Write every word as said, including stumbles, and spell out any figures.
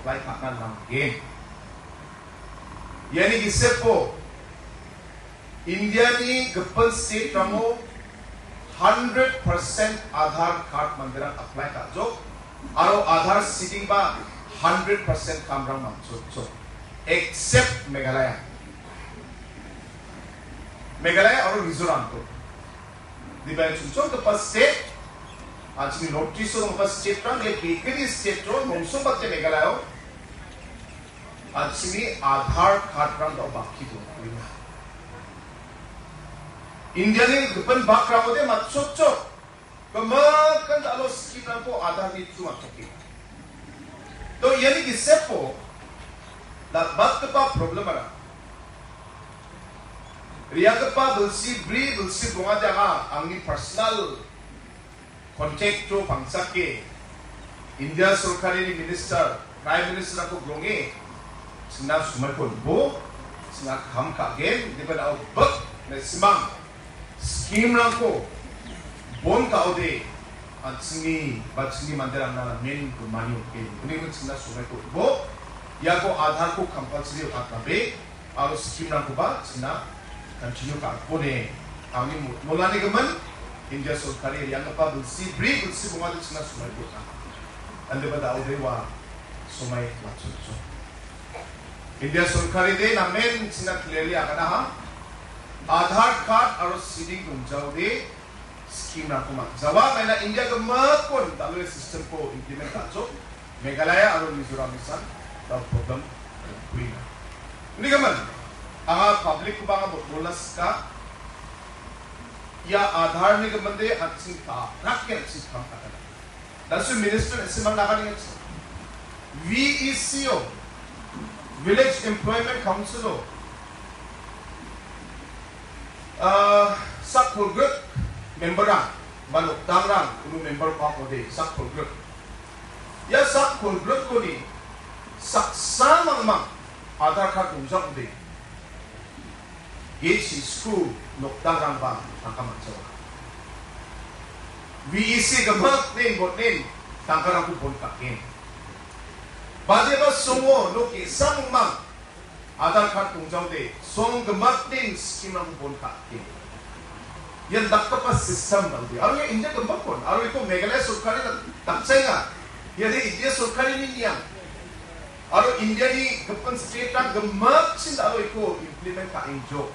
apply ka·na nanggen. Iani gisepo Indiani gipin state-rango hundred percent Aadhaar card manderang apply ka·jok, aro Aadhaar seeding-ba hundred percent kamrang man·chotjok, except Meghalaya. Meghalaya aro Mizoram-ko. Diba chonchongipa state, an·chingni North East-o donggipa state-rang, ia ge·gni state-o, mongsongbate Meghalaya-o, an·chingni Aadhaar card-rang da·o baki dongkuenga. Indiani gipin bakrangode matchotjok, gimikan da·o scheme-rangko Aadhaar-ni through matchokenga. To iani gisepo dal·batgipa problem-ara re·anggipa bilsi bri bilsi bongade anga angni personal contact-o pangchake India sorkarini minister, Prime Minister-rangko gronge, chingna somaiko nibo, chinga kam ka·gen, indiba da·o bak, maximum scheme-rangko bon ka·ode, an·chingni ba chingni manderangna namen gimani oke. Uni gimin chingna somaiko nibo, iako Aadhaar-ko compulsory on·atnabe, aro scheme-rangkoba chingna continue ka·atpone. Angni mo-, molani gimin, India sorkari re·anggipa bilsi bri bilsi bongade chingna somai bota. Indiba da·ode ua somai matchotjok. India sorkaride namen chingna clearly aganaha. Aadhaar card aro seeding dongjaode scheme-rangko man·jawa, maina India gimikkon da·o ia system-ko implement ka·jok. Meghalaya aro Mizoram isan da·o problem kuenga. Uni gimin, anga public-koba anga botbolna sika, ia Aadhaar-ni giminde an·ching ka-, rakke an·ching kam ka·ana. Lasu minister isi mang naga ninga. V E C-o, Village Employment Council-o, ah, sak kolgrik member-rang, ba nokdangrang, ulu member ong·ode, sak kolgrik. Ia sak kolgrikkoni saksa mangmang Aadhaar card dongjak ong·ode. Ge·chik sku nokdangrangba tangka man·jawa. V E C gimiknin botnin tangkarangko bon ka·gen. Badiaba songo nok ge·sa mangmang Aadhaar card dongjaode, song gimiknin scheme-rangko bon ka·gen. Ian dakgipa system dal·de. Aro ia India gimikkon, aro iko Meghalaya sorkari dak-, dakjaenga. Ian India sorkarini niam. Aro Indiani gipin state-rang gimikchin aro iko implement ka·engjok.